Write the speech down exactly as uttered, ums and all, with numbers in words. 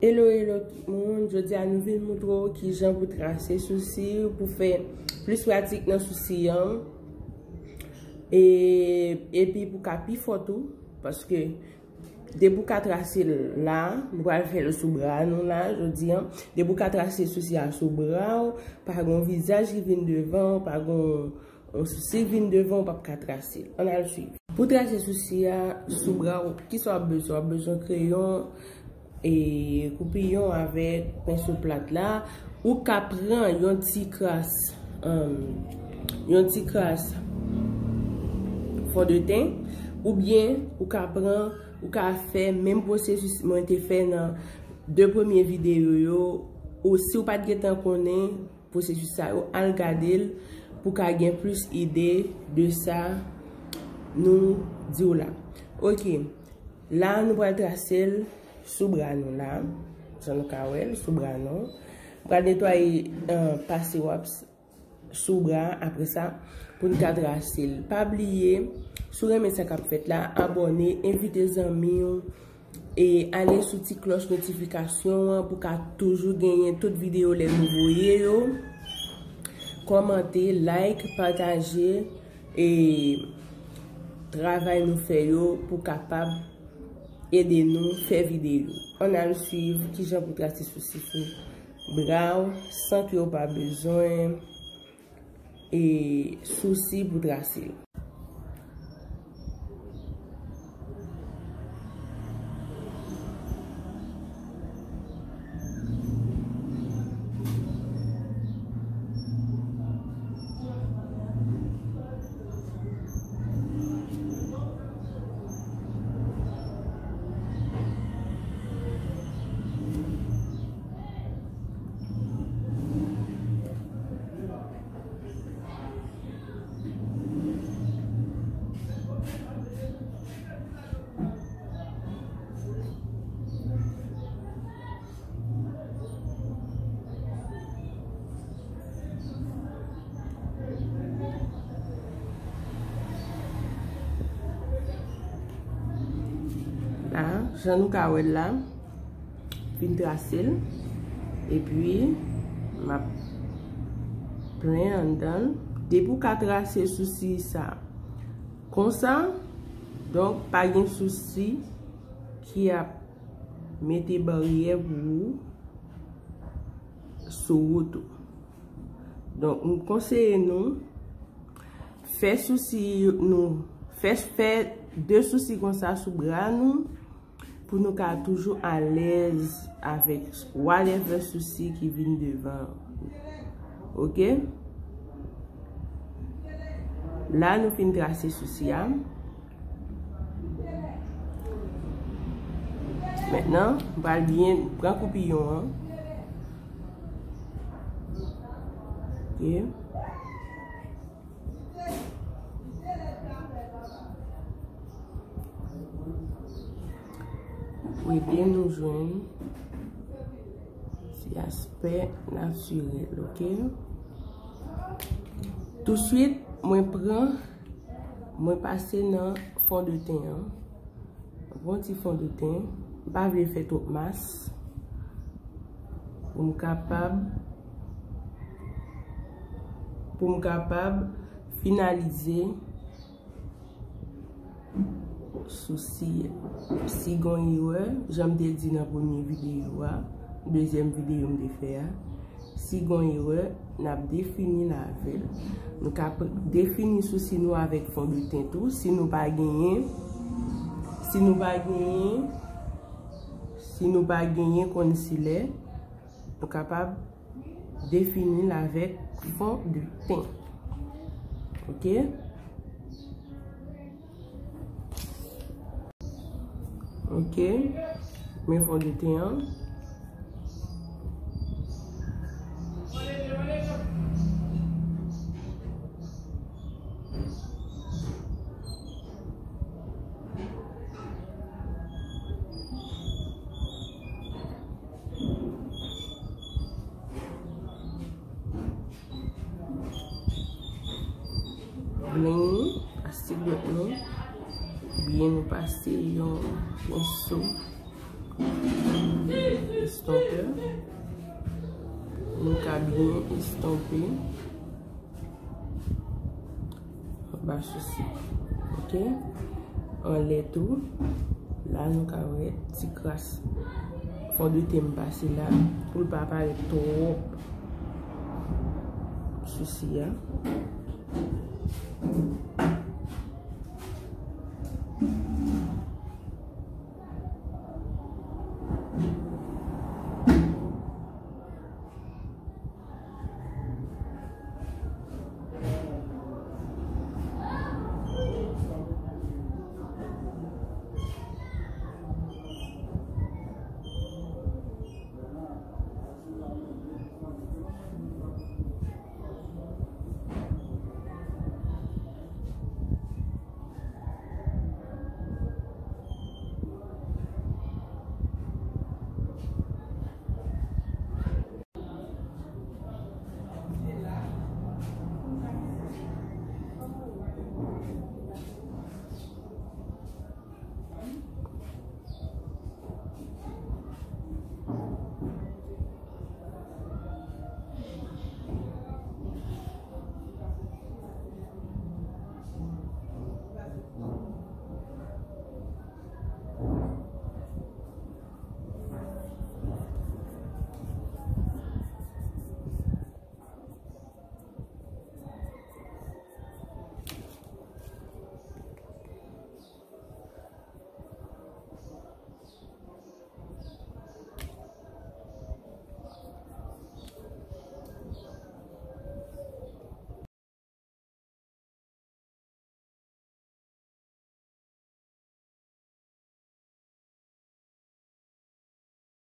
Hello, hello tout moun. Jodi a nou vin montre w kijan pou trase sousi pou fè plis pratik nan sousi an. E, epi pou ka pi fò tou, paske depi w ka trase l la, nou pral fè l sou bra nou la, jodi an. Depi w ka trase sousi a sou bra w, pa gen vizaj ki vin devan w, pa gen yon sousi vin devan w, p ap ka trase l. Ann al swiv. Pou trase sousi a sou bra w, kisa w ap bezwen? W ap bezwen kreyon, e, koupiyon avèk penso plat la. Ou ka pran yon ti kras, um, yon ti kras fon de ten, oubyen ou ka pran, ou ka fè menm pwosesis mwen te fè nan de premye videyo yo, ou si w pa t gentan konnen pwosesis sa yo, al gade l pou ka gen plis ide de sa nou di w la. Ok, la nou pral trase l sou bra nou la, jan nou ka wè l sou bra nou. M pral netwaye, eh, pase w ap sou bra a, apre sa, pou n ka trase l. Pa bliye, si w renmen sa k ap fèt la, abòne, envite zanmi w, e ale sou ti klòch notifikasyon an pou ka toujou genyen tout videyo lè nou voye yo. Kòmante, like, pataje, e travay nou fè yo pou kapab ede nou fè videyo. Ann al swiv kijan pou trase sousi sou bra w san ke w pa bezwen e sousi pou trase l. La, jan nou ka wè l la, fin trase l. Epi, m ap plen anndan l. Depi w ka trase sousi sa konsa, donk, pa gen sousi ki ap mete baryè pou ou sou wout ou. Donk, m konseye nou fè sousi nou, fè, fè de sousi konsa sou bra nou pou nou ka toujou alèz avèk whatever sousi ki vin devan. Ok? La, nou fin trase sousi a. Mentnan, m pral byen pran koupiyon an. Ok. Pou ede nou jwenn ti aspè natirèl, ok? Touswit, mwen pran, mwen pase nan fon de ten an. Mwen pran ti fon de ten. M pa vle fè twòp mas. Pou m kapab, pou m kapab finalize sousi. Si gon erè, jan m te di nan premye videyo a, dezyèm videyo m te fè a, si gon erè, n ap defini l avè l. Nou ka pr-, defini sousi nou avèk fon de ten tou. Si nou pa genyen, si nou pa genyen, si nou pa genyen konsilè, nou kapab defini l avèk fon de ten. Ok? Ok. Men fon de ten an. Blen, pase dwèt nou. Byen nou pase yon penso. Byen estonpe anba sousi. Ok? Anlè tou, la nou ka wè ti kras fon de ten m pase la pou l pa parèt twòp sousi a.